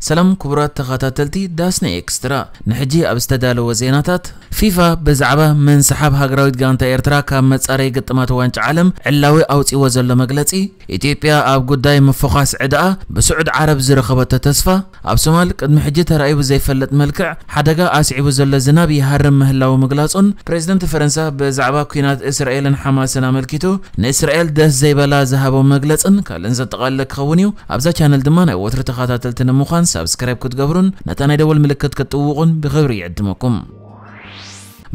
ሰላም ክቡራት ተኸታተልቲ ዳስና ኤክስትራ፣ ንሕጂ ኣብ ዝተዳለወ ዜናታት፣ ፊፋ ብዛዕባ ምንስሓብ ሃገራዊት ጋንታ ኤርትራ ካብ መጻረይ ግጥማት ዋንጫ ዓለም ዕላዊ ኣውጺዎ ዘሎ መግለጺ፣ ኢትዮጵያ ኣብ ጉዳይ ምፍዃስ ዕዳኣ ብስዑድ ዓረብ ዝረኸበቶ ተስፋ፣ ኣብ ሶማል ቅድሚ ሕጂ ተራእዩ ብዘይፈልጥ መልክዕ ሓደጋ ኣስዒቡ ዘሎ ዝናብ ይሃርም ምህላዉ ምግላጹን፣ ፕሬዝደንት ፈረንሳ ብዛዕባ ኲናት እስራኤልን ሓማስን ኣመልኪቱ ንእስራኤል ደስ ዘይበላ ዝሃቦ መግለጽን ካልእን ዘጠቓለለ ክኸውን እዩ። ኣብዛ ቻነል ድማ ናይ ወትሩ ተኸታተልቲ ንምዃን ሳብስክራይብ ክትገብሩን ነታ ናይ ደወል ምልክት ክትጥውቑን ብኽብሪ ይዕድመኩም።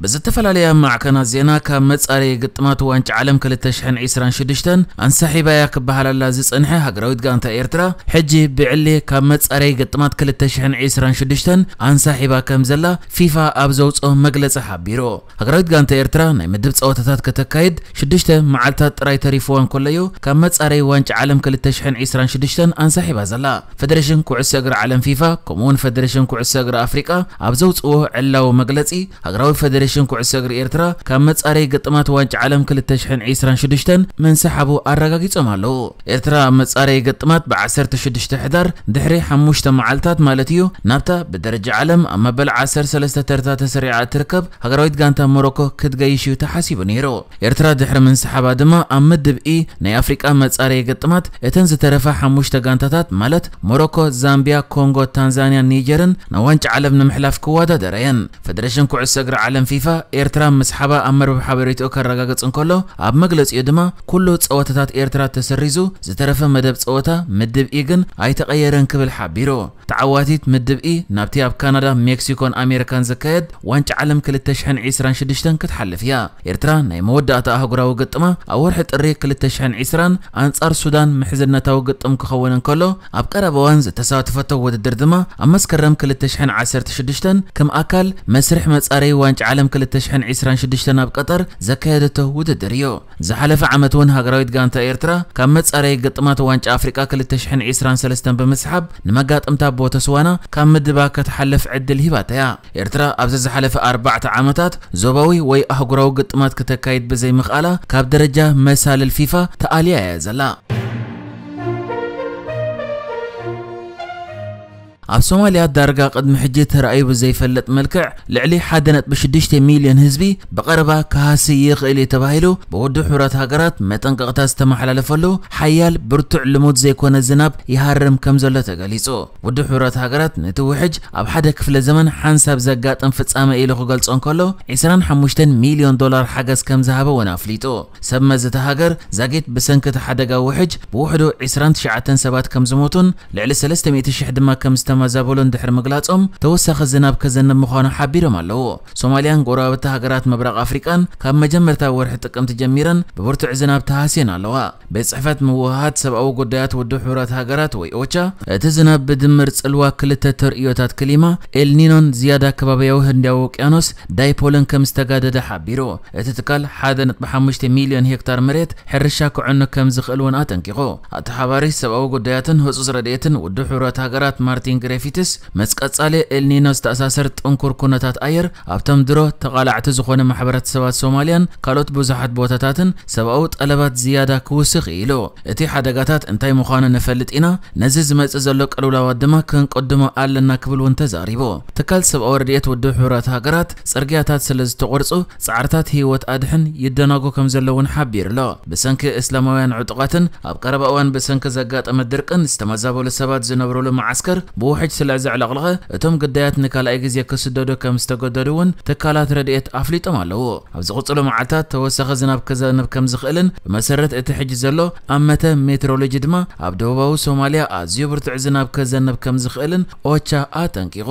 ብዝተፈላለያ ማዕከናት ዜና ካብ መጻረዪ ግጥማት ዋንጫ ዓለም ክልተ ሽሕን ዕስራን ሽዱሽተን ኣንሳሒባያ ክበሃለላ ዝጸንሐ ሃገራዊት ጋንታ ኤርትራ፣ ሕጂ ብዕሊ ካብ መጻረዪ ግጥማት ክልተ ሽሕን ዕስራን ሽዱሽተን ኣንሳሒባ ከም ዘላ ፊፋ ኣብ ዘውጽኦ መግለጺ ሓቢሩ። ሃገራዊት ጋንታ ኤርትራ ናይ ምድብ ጸወታታት ከተካይድ ሽዱሽተ መዓልታት ጥራይ ተሪፍዋ እንከሎ'ዩ ካብ መጻረዪ ዋንጫ ዓለም ክልተ ሽሕን ዕስራን ሽዱሽተን ኣንሳሒባ ዘላ። ፈደሬሽን ኩዕሶ እግሪ ዓለም ፊፋ፣ ከምኡ'ውን ፈደሬሽን ኩዕሶ እግሪ ኣፍሪቃ ኣብ ዘውጽእዎ ዕላዊ መግለጺ፣ ሃገራዊ ፈደሬሽን ኩዕሶ እግሪ ኤርትራ ካብ መጻረዪ ግጥማት ዋንጫ ዓለም ክልተ ሽሕን ዕስራን ሽዱሽተን ምንሳሓቡ ኣረጋጊጾም ኣለዉ። ኤርትራ ኣብ መጻረዪ ግጥማት ብዓሰርተ ሽዱሽተ ሕዳር ድሕሪ ሓሙሽተ መዓልታት ማለት እዩ፣ ናብታ ብደረጃ ዓለም ኣብ መበል ዓሰርተ ሰለስተ ተርታ ተሰሪዓ እትርከብ ሃገራዊት ጋንታ ሞሮኮ ክትገይሽ እዩ ተሓሲቡ ነይሩ። ኤርትራ ድሕሪ ምንስሓባ ድማ ኣብ ምድብ ኢ ናይ ኣፍሪቃ መጻረዪ ግጥማት እተን ዝተረፋ ሓሙሽተ ጋንታታት ማለት ሞሮኮ፣ ዛምቢያ፣ ኮንጎ፣ ታንዛንያን ኒጀርን ናብ ዋንጫ ዓለም ንምሕላፍ ክወዳደራ እየን። ፈደሬሽን ኩዕሶ እግሪ ዓለም ፊፋ ኤርትራ ምስሓባ ኣብ መርበብ ሓበሬትኡ ከረጋግጽ እንከሎ፣ ኣብ መግለጺኡ ድማ ኩሉ ጸወታታት ኤርትራ ተሰሪዙ፣ ዝተረፈ መደብ ጸወታ ምድብ ኢ ግን ኣይተቐየረን ክብል ሓቢሩ። ተዓዋቲት ምድብ ኢ ናብቲ ኣብ ካናዳ፣ ሜክሲኮን ኣሜሪካን ዝካየድ ዋንጫ ዓለም ክልተ ሽሕን ዕስራን ሽዱሽተን ክትሓልፍ እያ። ኤርትራ ናይ መወዳእታ ኣህጉራዊ ግጥማ ኣብ ወርሒ ጥሪ ክልተ ሽሕን ዕስራን ኣንጻር ሱዳን ምሕዝነታዊ ግጥም ክኸውን እንከሎ፣ ኣብ ቀረባ እዋን ዝተሳተፈቶ ውድድር ድማ ኣብ መስከረም ክልተ ሽሕን ዓሰርተ ሽዱሽተን ከም ኣካል መስርሕ መጻረዪ ዋንጫ ዓለም ክልተ ሽሕን ዕስራን ሽዱሽተን ኣብ ቀጠር ዘካየደቶ ውድድር እዩ። ዝሓለፈ ዓመት እውን ሃገራዊት ጋንታ ኤርትራ ካብ መጻረዪ ግጥማት ዋንጫ ኣፍሪቃ ክልተ ሽሕን ዕስራን ሰለስተን ብምስሓብ ንመጋጥምታ ቦተስዋና ካብ ምድባ ክትሓልፍ ዕድል ሂባታ እያ። ኤርትራ ኣብዚ ዝሓለፈ ኣርባዕተ ዓመታት ዞባዊ ወይ ኣህጉራዊ ግጥማት ክተካይድ ብዘይምኽኣላ ካብ ደረጃ መሳልል ፊፋ ተኣልያ እያ ዘላ። ኣብ ሶማልያ ዳርጋ ቅድሚ ሕጂ ተራእዩ ብዘይፈልጥ መልክዕ ልዕሊ ሓደ ነጥቢ ሽዱሽተ ሚልዮን ህዝቢ ብቐረባ ክሃሲ ይኽእል እዩ ተባሂሉ ብውድብ ሕቡራት ሃገራት መጠንቀቕታ ዝተመሓላለፈሉ ሓያል ብርቱዕ ልሙድ ዘይኮነ ዝናብ ይሃርም ከም ዘሎ ተገሊጹ። ውድብ ሕቡራት ሃገራት ነቲ ውሕጅ ኣብ ሓደ ክፍለ ዘመን ሓንሳብ ዘጋጥም ፍጻመ ኢሉ ክገልጾ እንከሎ፣ ዕስራን ሓሙሽተን ሚልዮን ዶላር ሓገዝ ከም ዝሃበ እውን ኣፍሊጡ። ሰብ መዚ እታ ሃገር ዛጊት ብሰንኪ እቲ ሓደጋ ውሕጅ ብውሕዱ ዕስራን ትሽዓተን ሰባት ከም ዝሞቱን ልዕሊ ሰለስተ ሚእቲ ሽሕ ድማ ከም ዝተመዛበሉን ድሕሪ ምግላጾም፣ ተወሳኺ ዝናብ ከዘንብ ምዃኑ ሓቢሮም ኣለዉ። ሶማልያን ጎረባብቲ ሃገራት ምብራቕ ኣፍሪቃን ካብ መጀመርታ ወርሒ ጥቅምቲ ጀሚረን ብብርቱዕ ዝናብ ተሃስየን ኣለዋ። ቤት ጽሕፈት ምውህሃድ ሰብኣዊ ጉዳያት ውድብ ሕቡራት ሃገራት ወይ ኦቻ፣ እቲ ዝናብ ብድምር ጽልዋ ክልተ ተርእዮታት ክሊማ፣ ኤልኒኖን ዝያዳ ከባብያዊ ህንዳዊ ውቅያኖስ ዳይፖልን ከም ዝተጋደደ ሓቢሩ። እቲ ትካል ሓደ ነጥቢ ሓሙሽተ ሚልዮን ሄክታር መሬት ሕርሻ ክዕኑ ከም ዝኽእል እውን ኣጠንቂቑ። ኣተሓባሪ ሰብኣዊ ጉዳያትን ህጹጽ ረድኤትን ውድብ ሕቡራት ሃገራት ማርቲን ግሬፊትስ፣ ምስ ቀጻሊ ኤልኒኖ ዝተኣሳሰር ጥንኩር ኩነታት ኣየር ኣብቶም ድሮ ተቓላዕቲ ዝኾነ ማሕበረተሰባት ሶማልያን ካልኦት ብዙሓት ቦታታትን ሰብኣዊ ጠለባት ዝያዳ ክውስኽ እዩ ኢሉ። እቲ ሓደጋታት እንታይ ምዃኑ ንፈልጥ ኢና፣ ነዚ ዝመጽእ ዘሎ ቅልውላዋት ድማ ክንቅድሞ ኣለና ክብል እውን ተዛሪቡ። ትካል ሰብኣዊ ረድኤት ውድብ ሕቡራት ሃገራት፣ ጽርግያታት ስለ ዝተቖርጹ ጻዕርታት ህይወት ኣድሕን ይደናጎ ከም ዘሎ እውን ሓቢሩ ኣሎ። ብሰንኪ እስላማውያን ዕጡቓትን ኣብ ቀረባ እዋን ብሰንኪ ዘጋጠመ ድርቅን ዝተመዛበሉ ሰባት ዝነብሩሉ መዓስከር ብውሕጅ ስለ ዘዕለቕለቐ፣ እቶም ግዳያት ንካልኣይ ግዜ ክስደዱ ከም ዝተገደዱ እውን ትካላት ረድኤት ኣፍሊጦም ኣለዉ። ኣብ ዝቕጽሉ መዓልታት ተወሳኺ ዝናብ ክዘንብ ከም ዝኽእልን ብመሰረት እቲ ሕጂ ዘሎ ኣመተ ሜትሮሎጂ ድማ ኣብ ደቡባዊ ሶማልያ ኣዝዩ ብርቱዕ ዝናብ ክዘንብ ከም ዝኽእልን ኦቻ ኣጠንቂቑ።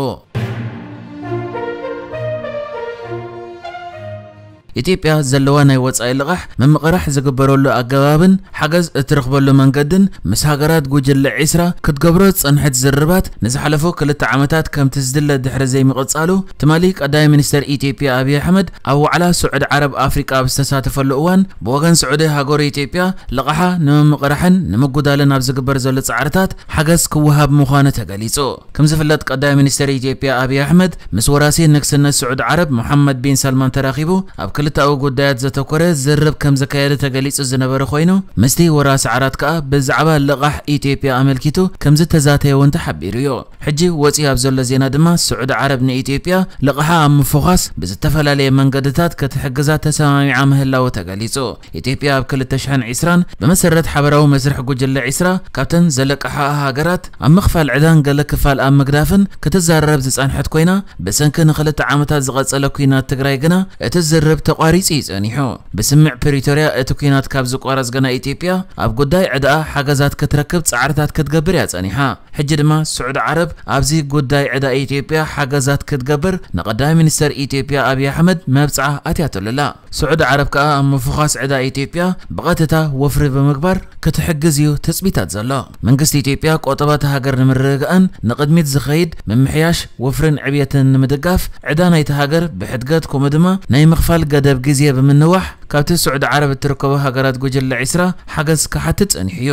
ኢትዮጵያ ዘለዋ ናይ ወጻኢ ልቓሕ ምምቕራሕ ዝግበረሉ ኣገባብን ሓገዝ እትረኽበሉ መንገድን ምስ ሃገራት ጉጅለ ዒስራ ክትገብሮ ዝጸንሐት ዝርርባት ንዝሓለፉ ክልተ ዓመታት ከምቲ ዝድለ ድሕሪ ዘይምቕጻሉ፣ ትማሊ ቀዳማይ ሚኒስተር ኢትዮጵያ ኣብይ ኣሕመድ ኣብ ዋዕላ ስዑዲ ዓረብ ኣፍሪቃ ኣብ ዝተሳተፈሉ እዋን፣ ብወገን ስዑዲ ሃገሩ ኢትዮጵያ ልቓሓ ንምምቕራሕን ንምጉዳልን ኣብ ዝግበር ዘሎ ጻዕርታት ሓገዝ ክወሃብ ምዃኑ ተገሊጹ። ከም ዝፍለጥ ቀዳማይ ሚኒስተር ኢትዮጵያ ኣብይ ኣሕመድ ምስ ወራሲ ንግስነት ስዑዲ ዓረብ መሓመድ ቢን ሳልማን ተራኺቡ ኣብ ክልተኣዊ ጉዳያት ዘተኮረ ዝርርብ ከም ዘካየደ ተገሊጹ ዝነበረ ኮይኑ፣ ምስቲ ወራሲ ዓራት ከኣ ብዛዕባ ልቓሕ ኢትዮጵያ ኣመልኪቱ ከም ዝተዛተየ እውን ተሓቢሩ እዩ። ሕጂ ወፂኡ ኣብ ዘሎ ዜና ድማ፣ ስዑዲ ዓረብ ንኢትዮጵያ ልቓሓ ኣብ ምፍዃስ ብዝተፈላለየ መንገድታት ክትሕግዛ ተሰማሚዓ ምህላው ተገሊጹ። ኢትዮጵያ ኣብ ክልተ ሽሕን ዕስራን ብመሰረት ሓበራዊ መስርሕ ጉጅለ ዕስራ ካብተን ዘለቃሓ ሃገራት ኣብ ምኽፋል ዕዳን ገለ ክፋል ኣብ ምግዳፍን ክትዛረብ ዝጸንሐት ኮይና፣ ብሰንኪ ንኽልተ ዓመታት ዝቐጸለ ኲናት ትግራይ ግና እቲ ዝርርብ ተቋሪጹ እዩ ጸኒሑ። ብስምምዕ ፕሪቶርያ እቲ ኲናት ካብ ዝቋረጽ ግና ኢትዮጵያ ኣብ ጉዳይ ዕዳኣ ሓገዛት ክትረክብ ጻዕርታት ክትገብር እያ ጸኒሓ። ሕጂ ድማ ስዑዲ ዓረብ ኣብዚ ጉዳይ ዕዳ ኢትዮጵያ ሓገዛት ክትገብር ንቀዳማይ ሚኒስተር ኢትዮጵያ ኣብይ ኣሕመድ መብጽዓ ኣትያትሉ ኣላ። ስዑዲ ዓረብ ከኣ ኣብ ምፍዃስ ዕዳ ኢትዮጵያ ብቐጥታ ወፍሪ ብምግባር ክትሕግዝ እዩ ትጽቢታት ዘሎ። መንግስቲ ኢትዮጵያ ቆጠባ እታ ሃገር ንምርግጋእን ንቕድሚት ዝኸይድ ምምሕያሽ ወፍርን ዕብየትን ንምድጋፍ ዕዳ ናይቲ ሃገር ብሕድገት ከምኡ ድማ ናይ ምኽፋል ገደብ ግዜ ብምንዋሕ ካብቲ ስዑዲ ዓረብ እትርከቦ ሃገራት ጉጅለ ዕስራ ሓገዝ ክሓትት ጸኒሑ እዩ።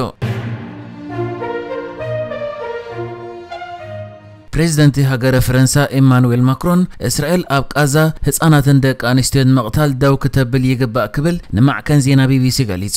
ፕሬዚደንት ሃገረ ፈረንሳ ኢማኑኤል ማክሮን፣ እስራኤል ኣብ ቃዛ ህጻናትን ደቂ ኣንስትዮን ምቕታል ደው ክተብል ይግባእ ክብል ንማዕከን ዜና ቢቢሲ ገሊጹ።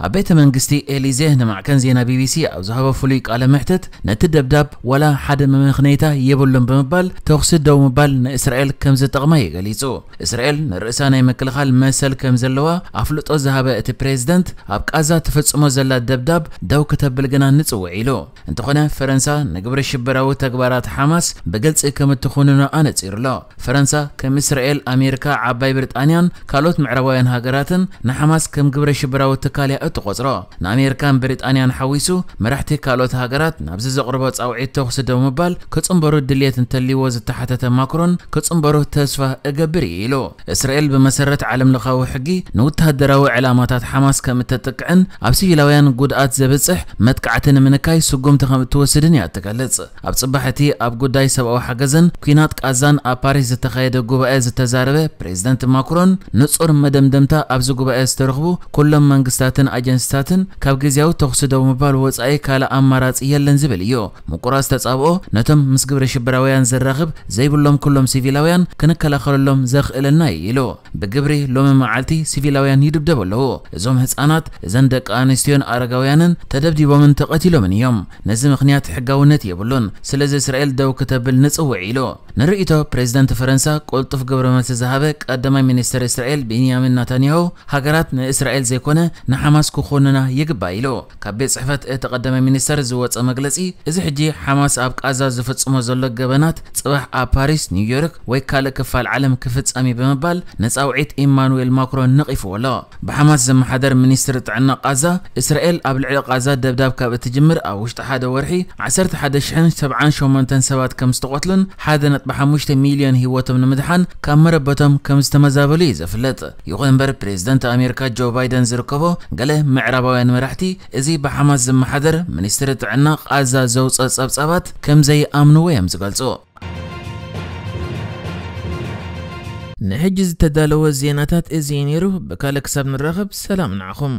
ኣብ ቤተ መንግስቲ ኤሊዜ ንማዕከን ዜና ቢቢሲ ኣብ ዝሃቦ ፍሉይ ቃለ መሕትት፣ ነቲ ደብዳብ ዋላ ሓደ መመኽነይታ የብሉን ብምባል፣ ተኹሲ ደው ምባል ንእስራኤል ከም ዝጠቕማ እዩ ገሊጹ። እስራኤል ንርእሳ ናይ ምክልኻል መሰል ከም ዘለዋ ኣፍልጦ ዝሃበ እቲ ፕሬዚደንት፣ ኣብ ቃዛ ትፍጽሞ ዘላ ደብዳብ ደው ክተብል ግና ንጽውዕ ኢሉ። እንተኾነ፣ ፈረንሳ ንግብረ ሽበራዊ ተግባራት ሓማስ ብግልጺ ከም እትኹንኖ ኣነጺሩ ኣሎ። ፈረንሳ ከም እስራኤል፣ ኣሜሪካ፣ ዓባይ ብሪጣንያን ካልኦት ምዕራባውያን ሃገራትን ንሓማስ ከም ግብረ ሽበራዊ ትካል እያ እትቖጽሮ። ንኣሜሪካን ብሪጣንያን ሓዊሱ፣ መራሕቲ ካልኦት ሃገራት ናብዚ ዘቕርቦ ጻውዒት ተኹሲ ደው ምባል ክጽንበሩ ድልየት እንተልይዎ ዝተሓተተ ማክሮን፣ ክጽንበሩ ተስፋ እገብር እዩ ኢሉ። እስራኤል ብመሰረት ዓለም ለኻዊ ሕጊ ንወተሃደራዊ ዕላማታት ሓማስ ከም እተጥቅዕን ኣብ ሲቪላውያን ጉድኣት ዘብጽሕ መጥቃዕቲ ንምንካይ ስጉምቲ ከም እትወስድን እያ እትገልጽ። ኣብ ጽባሕ እቲ ኣብ ጉዳይ ሰብኣዊ ሓገዝን ኲናት ቃዛን ኣብ ፓሪስ ዝተኻየደ ጉባኤ ዝተዛረበ ፕሬዚደንት ማክሮን፣ ንጹር መደምደምታ ኣብዚ ጉባኤ ዝተረኽቡ ኩሎም መንግስታትን ኣጀንሲታትን ካብ ግዝያዊ ተኹሲ ደው ምባል ወጻኢ ካልእ ኣማራጺ የለን ዝብል እዩ። ምቁራጽ ተጻብኦ ነቶም ምስ ግብረ ሽበራውያን ዘራኽብ ዘይብሎም ኩሎም ሲቪላውያን ክንከላኸለሎም ዘኽእለና እዩ ኢሉ። ብግብሪ ሎሚ መዓልቲ ሲቪላውያን ይድብደቡ ኣለዉ። እዞም ህጻናት፣ እዘን ደቂ ኣንስትዮን ኣረጋውያንን ተደብዲቦምን ተቐቲሎምን እዮም። ነዚ ምኽንያት ሕጋውነት የብሉን። ስለዚ እስራኤል ደው ክተብል ንጽውዕ ኢሉ። ንርእይቶ ፕሬዚደንት ፈረንሳ ቅልጡፍ ግብረ መልሲ ዝሃበ ቀዳማይ ሚኒስተር እስራኤል ቤንያሚን ናታንያሁ፣ ሃገራት ንእስራኤል ዘይኮነ ንሓማስ ክኾንና ይግባእ ኢሉ። ካብ ቤት ጽሕፈት እቲ ቀዳማይ ሚኒስተር ዝወጸ መግለጺ፣ እዚ ሕጂ ሓማስ ኣብ ቃዛ ዝፍጽሞ ዘሎ ገበናት ጽባሕ ኣብ ፓሪስ፣ ኒውዮርክ ወይ ካልእ ክፋል ዓለም ክፍጸም እዩ ብምባል ንጻውዒት ኢማኑኤል ማክሮን ነቒፍዎ ኣሎ። ብሓማስ ዝመሓደር ሚኒስትሪ ጥዕና ቃዛ፣ እስራኤል ኣብ ልዕሊ ቃዛ ደብዳብ ካብ እትጅምር ኣብ ውሽጢ ሓደ ወርሒ ዓሰርተ ሓደ ሽሕን ሰብዓን ሸሞንተን ሰባት ከም ዝተቖትሉን ሓደ ነጥቢ ሓሙሽተ ሚልዮን ህይወቶም ንምድሓን ካብ መረበቶም ከም ዝተመዛበሉ እዩ ዘፍለጥ። ይኹን እምበር፣ ፕሬዚደንት ኣሜሪካ ጆ ባይደን ዝርከቦ ገለ ምዕራባውያን መራሕቲ፣ እዚ ብሓማስ ዝመሓደር ሚኒስትሪ ጥዕና ቃዛ ዘውፀ ጸብጻባት ከም ዘይኣምንዎ እዮም ዝገልጹ። ንሕጂ ዝተዳለወ ዜናታት እዚ እዩ ነይሩ። ብካልእ ክሳብ ንራኸብ፣ ሰላም ንዓኹም።